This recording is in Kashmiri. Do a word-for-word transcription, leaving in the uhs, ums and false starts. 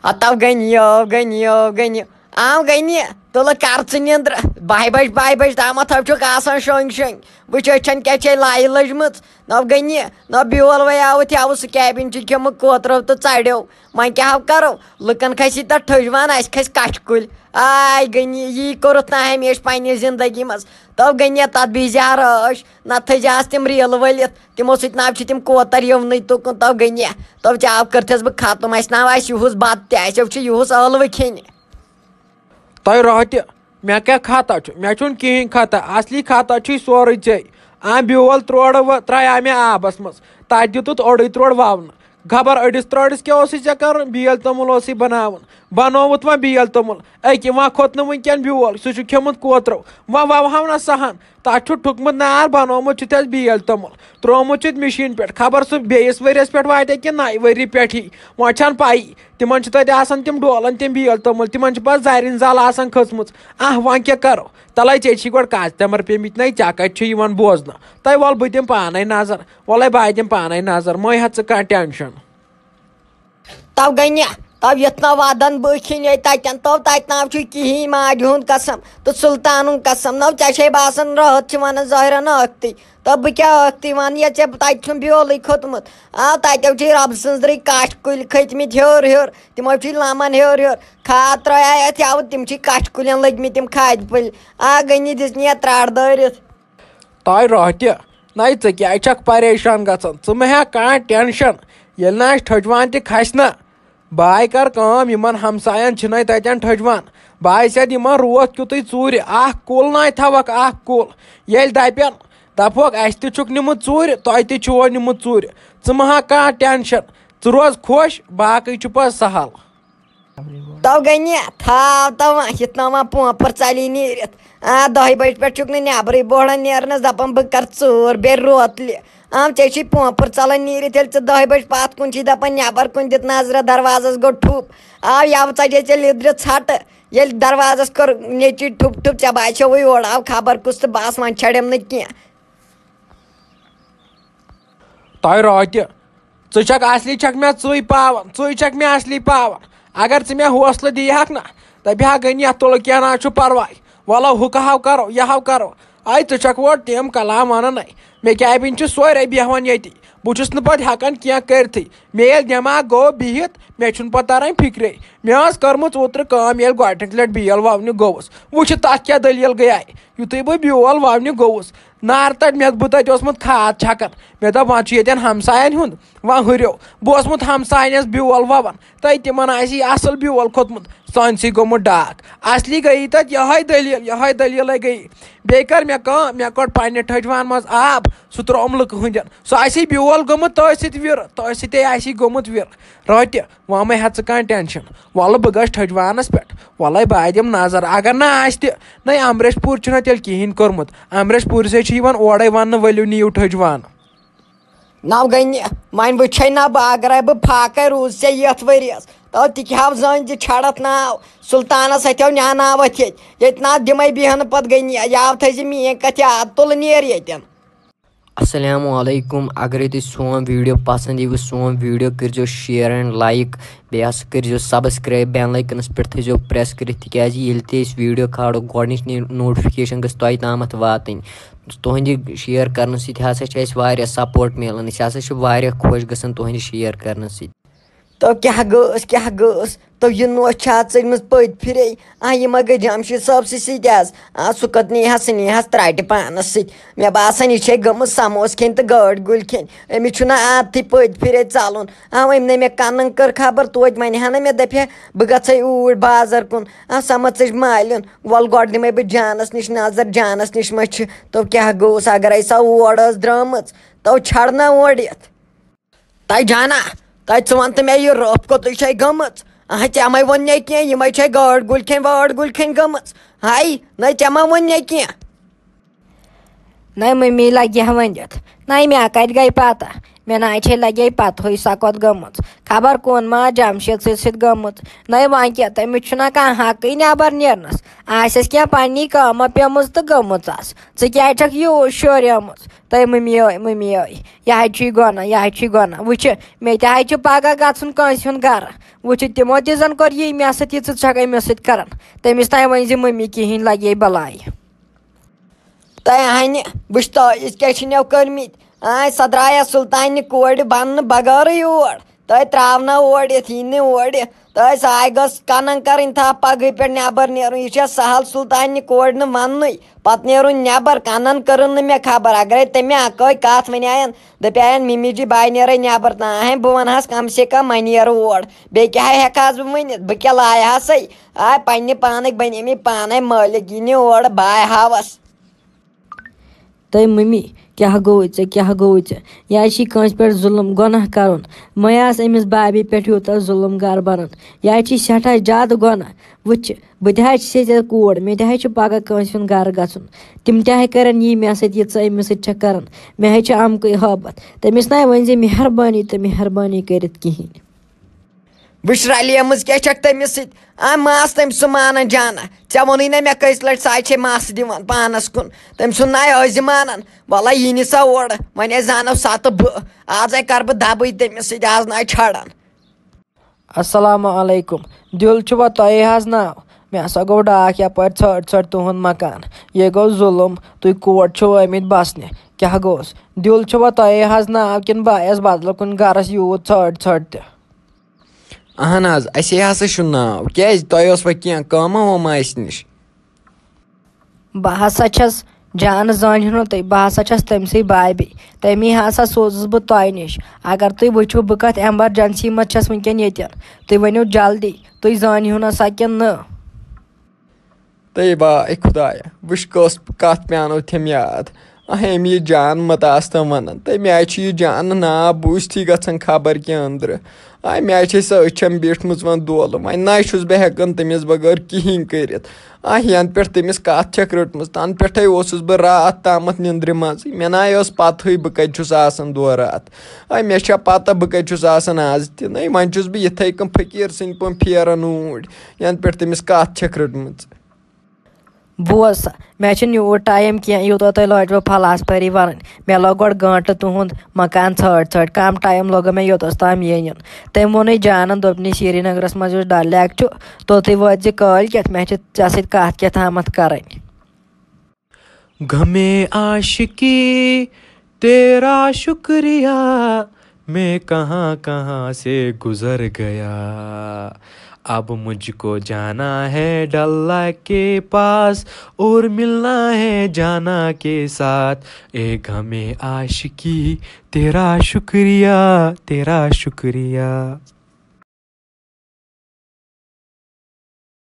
ہتو گٔنی، او گٔنی، او گٔنی۔ آو گٔنی، تُلہٕ کر ژٕ نِندرٕ۔ باہہِ بجہِ، باہہِ بجہِ تامتھ ہو چھُکھ آسان شۄنٛگۍ شۄنٛگۍ۔ وٕچھ أچھن کیٛاہ چھے لایہِ لٔجمٕژ۔ نو گٔنی، نو بیول وے آوُتھ یاوُ سُہ کیبن چھُ کھیوٚمُت کوترو تہٕ ژڑیو۔ وۄنۍ کیٛاہ ہو کرو؟ لُکن کھسی تتھ ٹھٔج وان، اسہِ کھسہِ کچھہِ کُلۍ۔ آے گٔنی، یی کوٚرُتھ نا ہمیشہِ پننہِ زندگی منٛز۔ تو گٔنی تتھ بیٚیہِ زیارٕ ٲش۔ نہ تھٲیزِ آس تِم ریلہٕ ؤلِتھ، تِمو سۭتۍ نہ چھِ تِم کوتر یِونٕے تُکُن۔ تو گٔنی، تو ژےٚ آو کٔرتھس بہٕ ختم، اسہِ نہ آسہِ یُہُس بتہٕ تہِ، اسہِ چھِ یُہُس ٲلوٕ کھیٚنہِ۔ تۄہہِ راتہِ مےٚ کیٛاہ خطا چھُ؟ مےٚ چھُنہٕ کِہیٖنۍ خطا، اصلی خطا چھُے سورُے ژےٚ۔ آ، بیول ترٛوڑٕ وۄنۍ ترٛایاو مےٚ آبس منٛز، تتہِ دیُتُتھ اوٚڑُے ترٛوڑ وونہٕ۔ خبر أڑِس ترٛوڑِس کیٛاہ اوسُے ژےٚ کرُن؟ بیٲلۍ توٚمُل اوسُے بناوُن، بنووُتھ وۄنۍ بیٲلۍ توٚمُل۔ أکہِ وۄنۍ کھوٚت نہٕ وٕنکٮ۪ن بیول، سُہ چھُ کھیوٚمُت کوترو۔ وۄنۍ ووہو نہ سہن، تتھ چھُ ٹھُکمُت نار، بنوومُت چھُ تس بیٲلۍ توٚمُل، ترٛوومُت چھُ مِشیٖن پٮ۪ٹھ۔ خبر سُہ بیٚیِس ؤریس پٮ۪ٹھ واتہِ کِنہٕ نَیہِ ؤری پٮ۪ٹھٕے، وۄنۍ چھنہٕ پَیی۔ تِمن چھِ تتہِ آسان تِم ڈولن تِم بیٲلۍ توٚمُل، تِمن چھِ پتہٕ زرٮ۪ن زل آسان کھٔژمٕژ۔ آہ، وۄنۍ کیٛاہ کرو؟ تلے، ژےٚ چھی گۄڈٕ کستمر پیمٕتۍ نے، ژےٚ کتہِ چھُ یِوان بوزنہٕ؟ تۄہہِ وَل بہٕ دِمہٕ پانے نظر، وَلے بہٕ دِمہٕ پانے نظر، مہ ہےٚ ژٕ کانٛہہ ٹینشن۔ تو گٔنہِ، تو یتھ نہ ودن بہٕ کھیٚنے تتٮ۪ن، تو تتہِ نہ چھُ کِہیٖنۍ، ماجہِ ہُنٛد قسم تہٕ سلطانُن قسم، نو ژےٚ چھے باسان رٲتھ چھِ ونان ظٲہرن ٲکھتٕے۔ تہٕ بہٕ کیٛاہ ٲکھتٕے وَنہٕ، ییٚتہِ ژےٚ تَتہِ چھُنہٕ بیولٕے کھوٚتمُت۔ آ، تَتیو چھِ رۄبہٕ سٕنٛزرٕے کَٹھ کُلۍ کھٔتۍمٕتۍ ہیوٚر ہیوٚر، تِمو چھِ لَمَن ہیوٚر ہیوٚر۔ کھاد ترٛٲیے اَتھ یَوٕ، تِم چھِ کَٹھ کُلٮ۪ن لٔگۍمٕتۍ تِم کھادِ پھٔلۍ۔ آ، گٔنی دِژ نہٕ یَتھ ترٛٹھ دٲرِتھ۔ تاے راتہِ، نَے ژٕ کیٛازِ چھَکھ پریشان گژھان؟ ژٕ مہ ہےٚ کانٛہہ ٹٮ۪نشَن، ییٚلہِ نہٕ اَسہِ ٹھٔجوان تہِ کھَسہِ نہ، بہٕ ہاے کر کٲم، یِمن ہمساین چھِنَے تَتٮ۪ن ٹھٔجوان۔ بہٕ ہاے سیٚد یِمن روتھ کیُتُے ژوٗرِ، اکھ کُل نَے تھاوکھ، اکھ کُل۔ ییٚلہِ دَپن، دَپہوکھ، اَسہِ تہِ چھُکھ نیُمُت ژوٗرِ، تۄہہِ تہِ چھُوا نیُمُت ژوٗرِ۔ ژٕ مہ ہا کانٛہہ ٹٮ۪نشن، ژٕ روز خۄش، باقٕے چھُ پتہٕ سہل۔ تو گٔے نہِ، تھاو تو وۄنۍ، یِتھ نہ وۄنۍ پونٛپر ژَلی نیٖرِتھ۔ آ، دَہہِ بجہِ پٮ۪ٹھ چھُکھ نہٕ نٮ۪برٕے بوڑان نیرنس، دَپان بہٕ کر ژوٗر، بیٚیہِ روتلہِ۔ آم، ژےٚ چھی پونٛپر ژَلان نیٖرِتھ، ییٚلہِ ژٕ دَہہِ بجہِ پتھ کُن چھی دَپان نٮ۪بر کُن دِتھ نظرہ، دروازس گوٚو ٹھوٚپ۔ آو یَوٕ ژَجے ژےٚ لیٚدرِ ژھٹہٕ۔ ییٚلہِ دروازس کٔر نیٚچی ٹھُپ ٹھُپ، ژےٚ باسیووُے اورٕ آو خبر کُس تہٕ بس وۄنۍ چھَڑٮ۪م نہٕ کینٛہہ۔ تۄہہِ راتہِ، ژٕ چھکھ اصلی چھکھ مےٚ ژٕے پاوان، ژٕے چھکھ مےٚ اصلی پاوان۔ اگر ژٕ مےٚ حوصلہٕ دِیہِ ہکھ نہ، دپہِ ہا گٔنی یتھ تُلہٕ کینٛہہ نہ چھُ پرواے، ولو ہُہ کہاو کرو، یہِ ہاو کرو۔ آے ژٕ چھکھ اورٕ تِم کلام ونان۔ اے مےٚ کیبن چھِ سورے بیہوان ییٚتی، بہٕ چھُس نہٕ پتہٕ ہٮ۪کان کینٛہہ کٔرتھٕے۔ مےٚ ییٚلہِ دٮ۪ماغ گوٚو بِہِتھ، مےٚ چھُنہٕ پتہٕ تران فِکرے۔ مےٚ ٲس کٔرمٕژ اوترٕ کٲم، ییٚلہِ گۄڈٕنِچ لٹہِ بیل وونہِ گوٚوُس، وٕچھِ تتھ کیٛاہ دٔلیٖل گٔیے۔ یُتھُے بہٕ بیول وونہِ گوٚوُس، نارٕ تَتہِ، مےٚ، بہٕ تَتہِ اوسمُت کھاد چھَکان۔ مےٚ دوٚپ، وۄنۍ چھُ ییٚتٮ۪ن ہمساین ہُنٛد، وۄنۍ ہُریو۔ بہٕ اوسمُت ہمساینَس بیول وَوان، تَتہِ تِمَن آسہِ یہِ اَصٕل بیول کھوٚتمُت، سٲنسٕے گوٚمُت ڈاکھ۔ اَصلی گٔیی تَتہِ یِہوٚے دٔلیٖل، یِہوٚے دٔلیٖلَے گٔیی۔ بیٚیہِ کٔر مےٚ کٲم، مےٚ کوٚڑ پنٛنہِ ٹھٔجوان منٛز آب، سُہ ترٛووُم لُکہٕ ہٕنٛدٮ۪ن۔ سُہ آسہِ بیول گوٚمُت تٔتھۍ سۭتۍ وِرٕ، تٔتھۍ سۭتۍ آسہِ گوٚمُت وِرٕ۔ راتہِ وۄنۍ مہ ہےٚ ژٕ کانٛہہ ٹٮ۪نشَن۔ وَلہٕ بہٕ گژھٕ ٹھٔجوانَس پٮ۪ٹھ۔ وَلَے بہٕ دِمہٕ نظر۔ اگر نہٕ آسہِ تہِ، نَے اَمریش پوٗرۍ چھُنہ تیٚلہِ کِہیٖنۍ کوٚرمُت۔ اَمریش پوٗرِسٕے چھِ یِوان اورَے وَننہٕ، ؤلِو نِیِو ٹھٔجوان۔ نَو گٔنہِ، وۄنۍ وٕچھے نہ بہٕ، اگرَے بہٕ فاقَے روٗز ژےٚ یَتھ ؤریَس، تو تہِ کیٛاہ ہاو زٲنۍ زِ چھَڑَتھ ناو سُلطانَس اَتھیو نیٛاناوَتھ ییٚتہِ۔ ییٚتہِ نہ دِمَے بیٚہنہٕ پَتہٕ گٔنہِ، یاو تھٲیزِ میٛٲنۍ کَتھ یاد، تُلہٕ نیر ییٚتٮ۪ن۔ السلام علیکم۔ اگرے تۄہہِ سون ویڈیو پسند ییٖوٕ، سون ویڈیو کٔرزیو share and like، بیٚیہِ ہسا کٔرزیو subscribe، bell icon-س پٮ۪ٹھ تھٲیزیو press کٔرِتھ، تِکیازِ ییٚلہِ تہِ أسۍ ویڈیو کھالو، گۄڈنِچ notification گٔژھ تۄہہِ تامتھ واتٕنۍ۔ تُہنٛدِ share کرنہٕ سۭتۍ ہسا چھِ اَسہِ واریاہ support میلان، أسۍ ہسا چھِ واریاہ خۄش گژھان تُہنٛدِ share کرنہٕ سۭتۍ۔ تو کیٛاہ گٔژھ، کیٛاہ گٔژھ؟ تو یہِ نوٚش چھا ژٔجمٕژ پٔتۍ پھِرے؟ آ، یہِ ما گٔے جمشید صٲبسٕے سۭتۍ آز؟ آ، سُہ کَتھ نیہَس، سُہ نیہَس ترٛاٹہِ پانَس سۭتۍ۔ مےٚ باسان، یہِ چھے گٔمٕژ سموس کھیٚنۍ تہٕ گٲڈ گُلۍ کھیٚنۍ۔ أمِس چھُنہٕ عادتھٕے پٔتۍ پھِرے ژَلُن۔ آ، أمۍ نے مےٚ کَنَن کٔر خبر توتہِ، وَنہِ ہا نہ مےٚ، دَپہِ ہا، بہٕ گژھے اوٗرۍ بازر کُن۔ آ، سۄ ما ژٔج مالیُن؟ وَلہٕ گۄڈٕ دِمَے بہٕ جانَس نِش نظر، جانَس نِش ما چھِ۔ تو کیٛاہ گوٚوُس، اگرَے سۄ اور ٲس درٛامٕژ، تو چھَڑ نہ اورٕ یِتھ۔ تَے جانا، تَے ژٕ وَن تہٕ مےٚ، یہِ رٲف کوٚتُے چھَے گٔمٕژ؟ اَہَے، ژےٚ مَے ووٚن نے کینٛہہ، یِمَے چھَے گٲڈ گُلۍ کھٮ۪ن، وٲڈ گُلۍ کھٮ۪ن گٔمٕژ۔ ہَے، نَے، ژےٚ ما ووٚن نے کینٛہہ؟ نَے مٔمی لَگہِ ہا ؤنِتھ۔ نَے مےٚ کَتہِ گٔے پَتہ؟ مےٚ نَے چھے لَگے پَتہٕے سۄ کوٚت گٔمٕژ۔ خبر کون ما جَمشیٖد سٕے سۭتۍ گٔمٕژ۔ نَے وۄنۍ کیٛاہ، تٔمِس چھُنہ کانٛہہ حقٕے نٮ۪بر نیرنَس۔ آسٮ۪س کینٛہہ پنٛنی کٲمہ پیٚمٕژ تہٕ گٔمٕژ آس۔ ژٕ کیٛازِ چھَکھ یوٗت شوریمٕژ؟ تَے مٔمی ٲے، مٔمی ٲے۔ یہِ حظ چھُے گۄناہ، یہِ حظ چھُے گۄناہ۔ وٕچھِ، مےٚ تہِ حظ چھُ پَگاہ گژھُن کٲنٛسہِ ہُنٛد گَرٕ۔ وٕچھِ، تِمو تہِ زَن کوٚر یی مےٚ سۭتۍ، یہِ ژٕ چھَکھ أمِس سۭتۍ کَران۔ تٔمِس تام ؤنۍ زِ مٔمی کِہیٖنۍ، لَگے بَلاے۔ تۄہہِ ہنہِ وٕچھ تٲویٖز کیٛاہ چھِ نٮ۪و کٔرمٕتۍ۔ آے سۄ درٛایہ سُلطانہِ کورِ بننہٕ بغٲرٕے اور۔ تۄہہِ ترٛاونہ اور یِتھ، یی نہٕ اور یِتھ۔ تۄہہِ سۄ آے گٔژھ کنن کرٕنۍ تھپھ پگہٕے پٮ۪ٹھ نٮ۪بر نیرُن۔ یہِ چھےٚ سہل سُلطانہِ کورِ نہٕ وننُے۔ پتہٕ نیرُن نٮ۪بر، کنن کٔرٕن نہٕ مےٚ خبر۔ اگرے تٔمۍ اکٲے کتھ ونیاین، دپیاین، "مِمی جی، بہٕ نیرے نٮ۪بر"، تام بہٕ ونہس کم سے کم، "مہ نیرٕ اور"۔ بیٚیہِ کیٛاہ ہٮ۪کہٕ ہس بہٕ ؤنِتھ؟ بہٕ کیٛاہ لایہٕ ہسے؟ آے پننہِ پانٕکۍ بنے مےٚ پانے مٲلِک، یہِ نہِ اورٕ بہٕ آے ہاوس۔ تٔمۍ مٔمی، کیٛاہ گوٚوُے ژےٚ، کیٛاہ گوٚوُے ژےٚ؟ یہِ حظ چھِ کٲنٛسہِ پٮ۪ٹھ ظُلُم، گۄناہ کَرُن۔ مےٚ آسہٕ أمِس بابی پٮ۪ٹھ یوٗتاہ ظُلُم گَرٕ بَنان۔ یہِ حظ چھِ سٮ۪ٹھاہ زیادٕ گۄناہ۔ وٕچھ، بہٕ تہِ حظ چھِ ژےٚ کوٗر، مےٚ تہِ حظ چھُ پَگاہ کٲنٛسہِ ہُنٛد گَرٕ گژھُن۔ تِم تہِ حظ کَرَن یی مےٚ سۭتۍ، یہِ ژٕ أمِس سۭتۍ چھَکھ کَران۔ مےٚ حظ چھِ اَمکُے ہٲبَتھ۔ تٔمِس نَے ؤنۍ زِ مہربٲنی تہٕ مہربٲنی کٔرِتھ کِہیٖنۍ۔ وٕچھ، رلیمٕژ کیٛاہ چھَکھ تٔمِس سۭتۍ؟ آ، ماس تٔمۍ سُنٛد مانان جانا۔ ژےٚ ووٚنُے نہ مےٚ کٔژِ لَٹہِ سۄ آے چھے ماسہٕ دِوان پانَس کُن۔ تٔمۍ سُنٛد ناے ٲسۍ زِ مانان۔ وَلہ یی نہٕ سۄ اورٕ۔ وۄنۍ ٲسۍ زانو سۄ تہٕ بہٕ۔ آز ہے کَرٕ بہٕ دَبٕے تٔمِس سۭتۍ، آز نہ آے چھَڑان۔ السلام علیکم۔ دِل چھُوا تۄہے حظ ناو؟ مےٚ ہسا گوٚو ڈاکھ یَپٲرۍ ژھٲڑ ژھٲڑ تُہُنٛد مکان۔ یے گوٚو ظُلُم، تُہۍ کور چھِو آمٕتۍ بَسنہِ؟ کیٛاہ گوٚوس؟ دِل چھُوا تۄہے حظ ناو کِنہٕ بہٕ آیَس بدلہٕ کُنہِ گَرَس یوٗت ژھٲڑ ژھٲڑ تہِ؟ اہن حظ، اسے ہسا چھُ ناو۔ کیازِ، تۄہہِ اوسوا کینٛہہ کٲمہ وٲمہ اسہِ نِش؟ بہٕ ہسا چھَس جانہٕ زٲنۍ ہُنٛدُے، بہٕ ہسا چھَس تٔمۍ سٕے بابی۔ تٔمی ہسا سوزُس بہٕ تۄہہِ نِش۔ اگر تُہۍ وٕچھِو، بہٕ کَتھ ایمرجنسی منٛز چھَس وٕنکیٚن ییٚتٮ۪ن، تُہۍ ؤنِو جلدی، تُہۍ زٲنۍ ہِو نہ سۄ کِنہٕ نہٕ؟ تہٕ واے خدایا، وٕچھ کۄس کتھ پیانو تھم یاد۔ اہم، یہِ جان مت آس تم ونان۔ تہٕ مےٚ چھُ یہِ جان ناو بوٗزتھٕے گژھان خبر کینٛہہ أنٛدرٕ۔ آے مےٚ چھے سۄ أچھم بیٖٹھمٕژ وۄنۍ دولہٕ، وۄنۍ نہ چھُس بہٕ ہٮ۪کان تٔمِس بغٲر کِہیٖنۍ کٔرِتھ۔ آ، ینہٕ پٮ۪ٹھ تٔمِس کتھ چھکھ رٔٹمٕژ، تنہٕ پٮ۪ٹھے اوسُس بہٕ راتھ تامتھ نِندرِ منٛزٕے۔ مےٚ نہ ٲس پتہٕے بہٕ کتہِ چھُس آسان دورٕ اتھ۔ آ، مےٚ چھےٚ پتہ بہٕ کتہِ چھُس آسان آز تہِ۔ نَے وۄنۍ چھُس بہٕ یِتھے کٔنۍ فقیٖر سٕنٛدۍ پٲٹھۍ پھیران اوٗرۍ، ینہٕ پٮ۪ٹھ تٔمِس کتھ چھکھ رٔٹمٕژ۔ بوز سا، مےٚ چھُنہٕ یوٗت ٹایم کینٛہہ، یوٗتاہ تۄہہِ لٲجوٕ پھلاسپٲری وَنٕنۍ۔ مےٚ لوٚگ گۄڈٕ گٲنٛٹہٕ تُہُنٛد مکان ژھٲڑۍ ژھٲڑۍ۔ کم ٹایم لوٚگ مےٚ یوٚتَس تام یِنہٕ۔ تٔمۍ ووٚنُے جانَن، دوٚپنَے، سرینگرَس منٛز یُس ڈل لیک چھُ، توٚتُے وٲتۍ زِ کٲلۍ کٮ۪تھ، مےٚ چھِ ژےٚ سۭتۍ کَتھ کیٛاہ تامَتھ کَرٕنۍ۔ غمِ عاشقی تیرا شکریہ، میں کہاں کہاں سے گزر گیا۔ اب مجھ کو جانا ہے ڈل لیک کے پاس اور ملنا ہے جانا کے ساتھ۔ اے غمِ عاشقی تیرا شکریہ، تیرا شکریہ۔